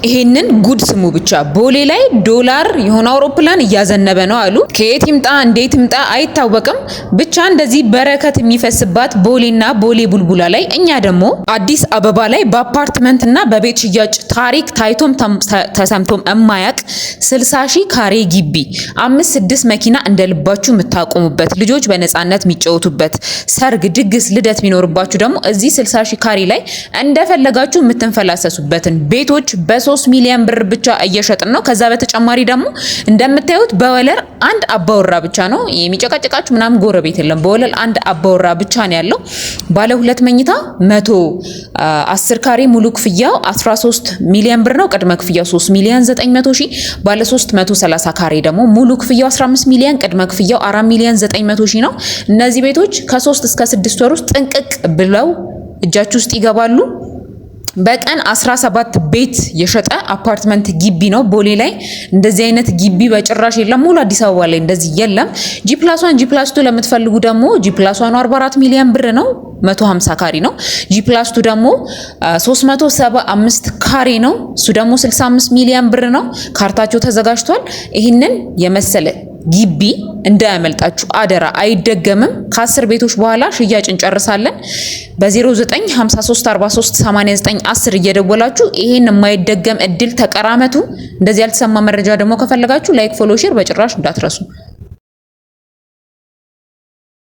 ይሄንን ጉድ ስሙ ብቻ። ቦሌ ላይ ዶላር የሆነ አውሮፕላን እያዘነበ ነው አሉ። ከየት ይምጣ እንዴት ይምጣ አይታወቅም። ብቻ እንደዚህ በረከት የሚፈስባት ቦሌና ቦሌ ቡልቡላ ላይ፣ እኛ ደግሞ አዲስ አበባ ላይ በአፓርትመንትና በቤት ሽያጭ ታሪክ ታይቶም ተሰምቶም እማያቅ 60 ሺህ ካሬ ግቢ፣ አምስት ስድስት መኪና እንደልባችሁ የምታቆሙበት፣ ልጆች በነፃነት የሚጫወቱበት፣ ሰርግ፣ ድግስ፣ ልደት የሚኖርባችሁ ደግሞ እዚህ 60 ሺህ ካሬ ላይ እንደፈለጋችሁ የምትንፈላሰሱበትን ቤቶች በ3 ሚሊዮን ብር ብቻ እየሸጥን ነው። ከዛ በተጨማሪ ደግሞ እንደምታዩት በወለል አንድ አባወራ ብቻ ነው፣ የሚጨቃጨቃችሁ ምናምን ጎረቤት የለም። በወለል አንድ አባወራ ብቻ ነው ያለው። ባለ ሁለት መኝታ 110 ካሬ ሙሉ ክፍያው 13 ሚሊዮን ብር ነው። ቅድመ ክፍያው 3 ሚሊዮን 900 ሺህ። ባለ 330 ካሬ ደግሞ ሙሉ ክፍያው 15 ሚሊዮን፣ ቅድመ ክፍያው 4 ሚሊዮን 900 ሺህ ነው። እነዚህ ቤቶች ከ3 እስከ 6 ወር ውስጥ ጥንቅቅ ብለው እጃችሁ ውስጥ ይገባሉ። በቀን 17 ቤት የሸጠ አፓርትመንት ግቢ ነው። ቦሌ ላይ እንደዚህ አይነት ግቢ በጭራሽ የለም። ሙሉ አዲስ አበባ ላይ እንደዚህ የለም። G+1፣ G+2 ለምትፈልጉ ደግሞ G+1 44 ሚሊዮን ብር ነው። 150 ካሬ ነው። G+2 ደግሞ 375 ካሬ ነው። እሱ ደግሞ 65 ሚሊዮን ብር ነው። ካርታቸው ተዘጋጅቷል። ይህንን የመሰለ ግቢ እንዳያመልጣችሁ አደራ፣ አይደገምም። ከ10 ቤቶች በኋላ ሽያጭ እንጨርሳለን። በ09534389 10 እየደወላችሁ ይሄን የማይደገም እድል ተቀራመቱ። እንደዚህ ያልተሰማ መረጃ ደግሞ ከፈለጋችሁ like፣ follow፣ share በጭራሽ እንዳትረሱ።